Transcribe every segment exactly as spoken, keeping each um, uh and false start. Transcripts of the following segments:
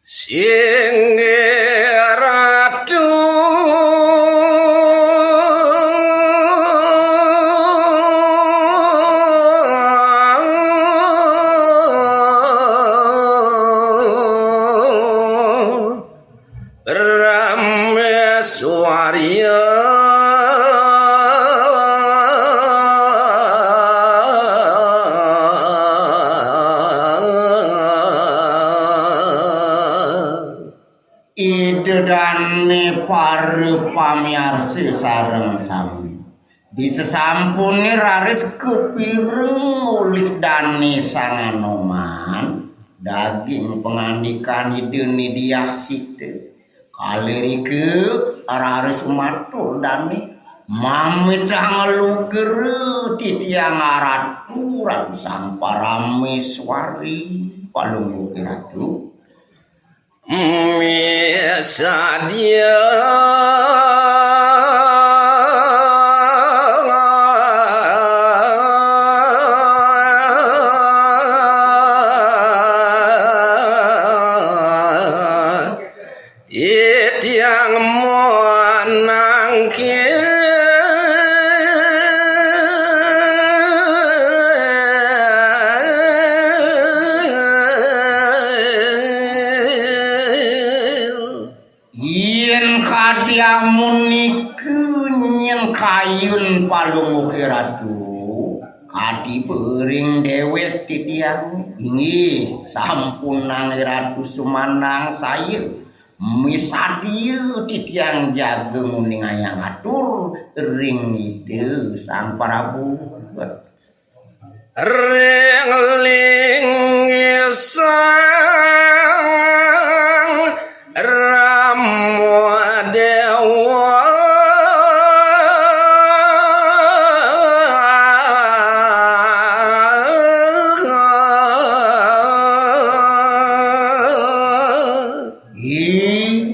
Singgih Ratu. Rameswari. Ida dané para pamiarsa sareng sami. Di sesampuné raris kapireng olih dané Sang Anoman, daging pangandikan Ida Ni Diah Sita. Kalih irika raris matur dané, "Mamitang lugra titiang Ratu, Ratu Sang Parameswari, Palungguh Ratu." Misadia. Titiang manangkil. Yén kadi amunika nyén kayun Palungguh Ratu, kadi beuring déwék titiang. Inggih, sampunang Ratu sumanangsaya. Misadia titiang jaga nguningayang atur ring Ida Sang Prabu. Ring linggih Sang Rama Déwa. Ih.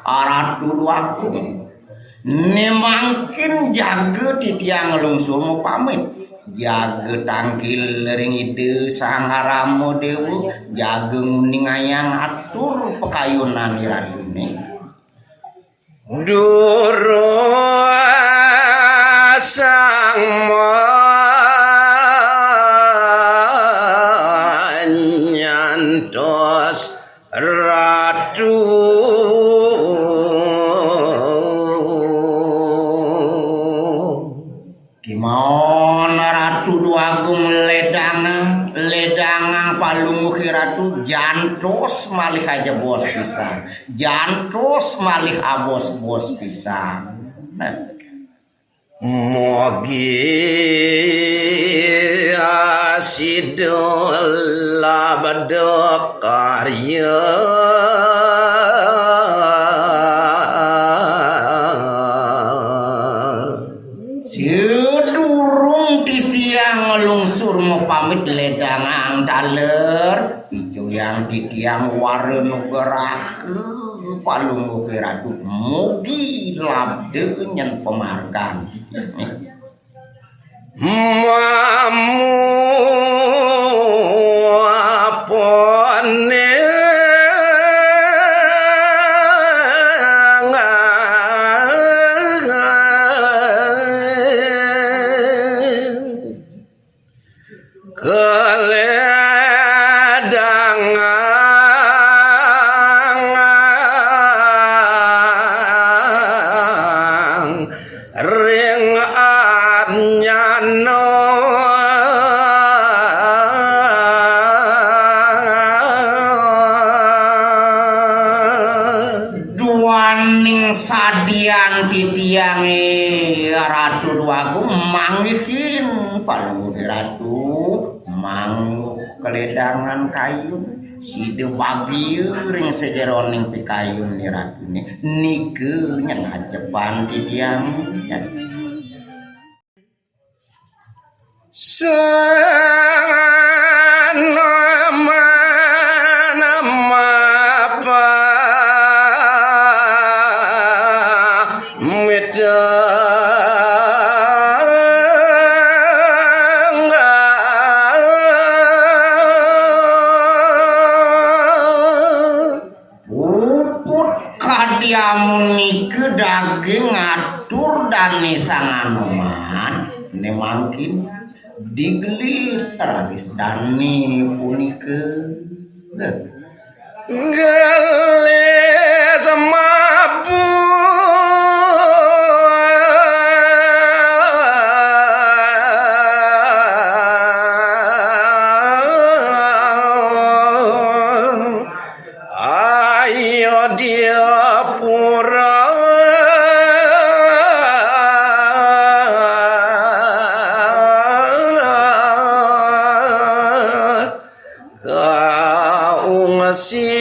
Ratu Déwagung. Né mangkin jaga titiang nglungsur mapamit. Jaga tangkil ring Ida Sang Rama Déwa, jaga nguningayang atur pakayunan Ratuné. Durung sang manyantos Ratu. Kémaon Ratu Déwagung lédangang, lédangang Palungguh Ratu, jantos malih ajebos pisan. Jantos malih abos-bos pisan. Nah. Mugi sida labda karya. Sadurung titiang nglungsur mapamit, lédangang taler, picayang titiang wara nugraha Palungguh Ratu, mugi labda nyén pamargan. Mamu apane keledangang ring anyana. Duaning sadian titiange Ratu Déwagung manggihin Palungguh Ratu, mangguh keledangan kayun, sida bagia ring sajeroning pikayun ni Ratune, nika nyen ajepan titiang. Sanama-nama pamit. Amun nika daging atur dané Sang Anoman, né mangkin digelis raris dané punika. Gelis mabur. Ayo dia pura kaungsi.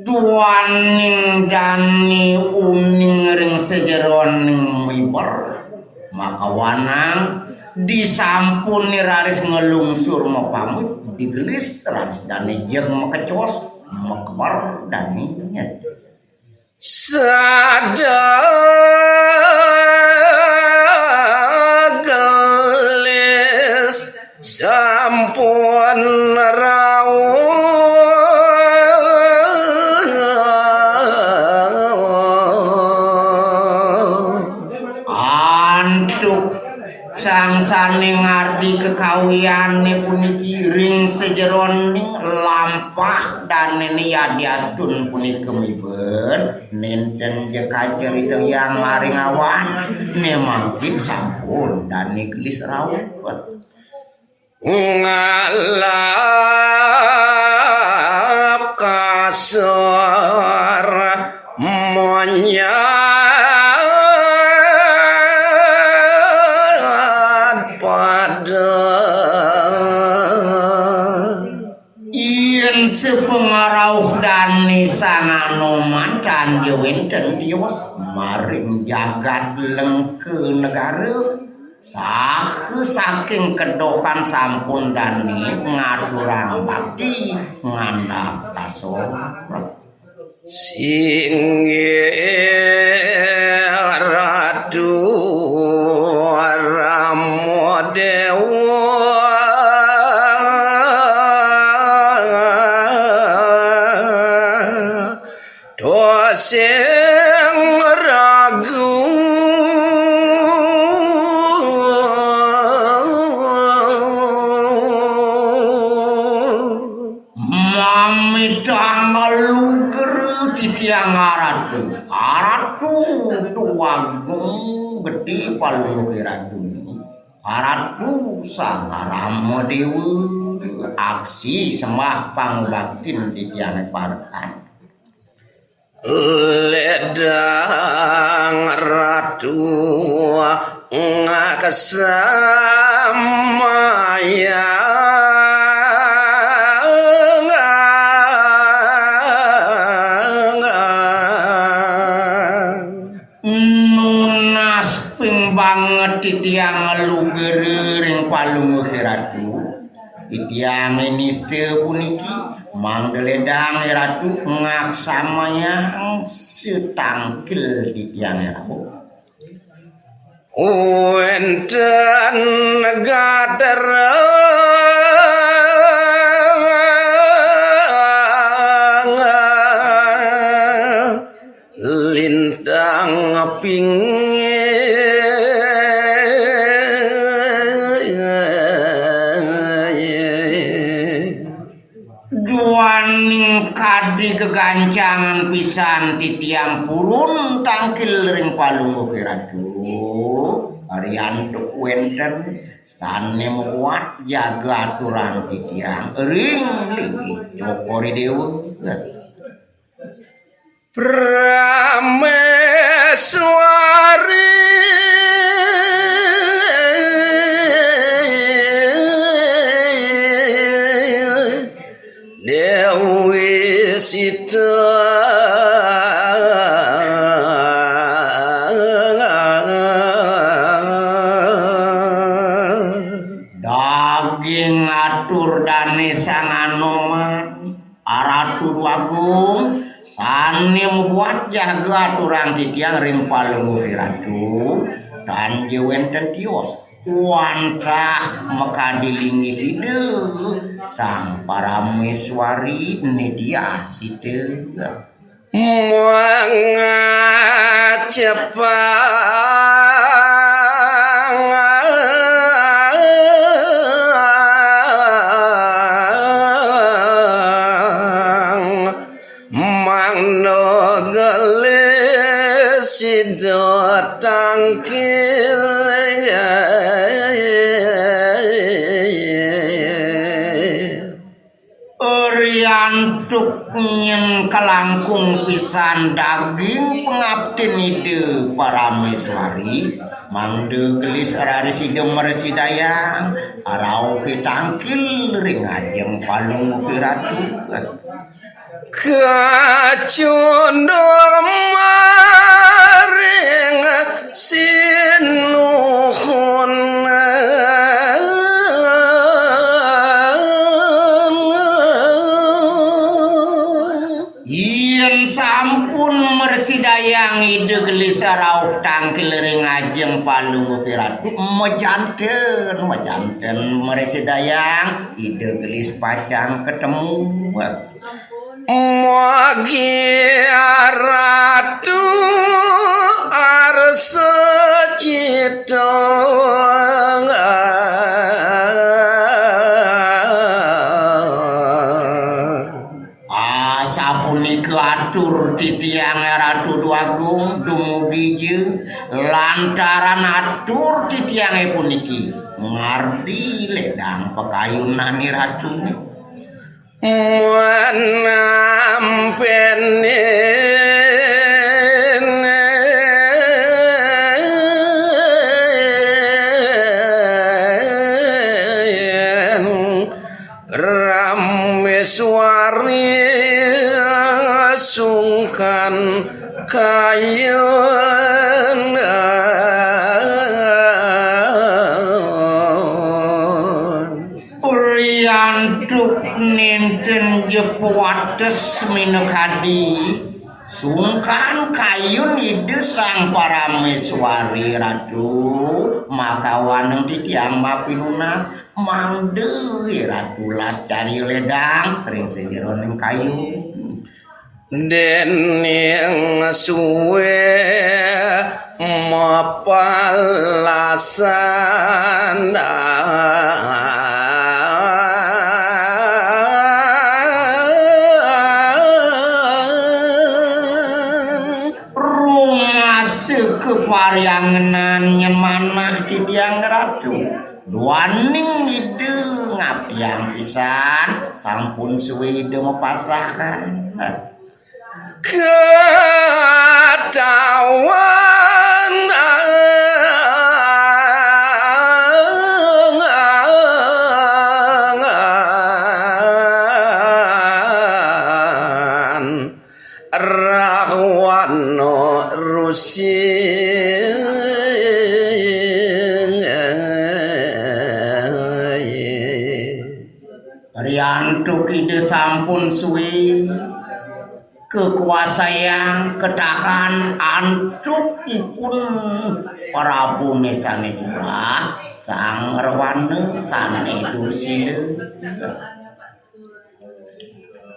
Duaning dané uning ring sajeroning miber, makawanang disampun raris nglungsur mapamit, digelis raris dané jeg makecos, makeber dané nyet. Sada gelis sampun rauh. Antuk sang sané ngardi kekawiyané puniki ring sajeroning lampah dané yadiastun punika miber, nénten ja kacaritayang maring awan, né mangkin sampun dané gelis rauh. Ngalap kasar monyat pada. Yén sapangrauh dané Sang Anoman tan ja wénten tios maring jagat Lengka negara. Saha saking kedohan sampun dané ngaturang bakti ngandhap kasorah. Singgih Ratu Rama Déwa. Dosing ragu. Mamitang luger titiang aratu. Aratu Tuagung Gedé Palungguh Ratu. Aratu Sang Rama Déwa. Aksi sembah pangubaktin titiang parekan. Ledang Ratu ngaksamayang. Nunas ping banget titiang nglugeri ring Palungguh Ratu. Titiang nista puniki, mangda ledang Ratu ngaksamayang setangkil titiang rawuh. Wénten gatra lintang pinggir. Duaning kadi gegancangan pisan titiang purun tangkil ring Palungguh Ratu. Riantuk wénten sané mabuat jaga aturang titiang ring linggih Cokor I Déwa. Praméswari Déwi Sita. Daging atur dané Sang Anoman. Aratu Agung, sané mabuat jaga aturang titiang ring Palungguh Ratu, tan ja wénten tios. Wantah makadi linggih Ida Sang Parameswari, né diah sida. Mangacepang mangda gelis sida tangkil. Riantuk nyén kalangkung pisan daging pangaptin Ida Parameswari, mangda gelis raris Ida mrasidayang rauh tangkil ring ajeng palungguh Ratu. Kacunduk maring sinuhun. Yén sampun mrasidayang Ida gelis rauh tangkil ring ajeng palungguh Ratu, majanten, majanten mrasidayang Ida gelis pacang katemu. Mugi Ratu arsa cita. Asapunika atur titiang Ratu Déwagung, dumugi ja lantaran atur titiangé puniki ngardi ledang pakayunan Ratuné. Manampénin Rameswari sungkan kayun. Riantuk nénten ja pawates minakadi, sungkan kayun Ida Sang Parameswari Ratu, makawaning titiang mapinunas, mangda Ratu las carya ledang ring sajeroning kayun. Déning suwé mapalasan. Rumasa kaparyangenan nyén manah titiang Ratu. Duaning Ida ngabdiang pisan, sampun suwé Ida mapasahan. Katawan Rahwana Rusi. Riantuk Ida sampun suwé kakuasayang, katahan antuk ipun Prabuné sané jumah Sang Rahwana sané dursila.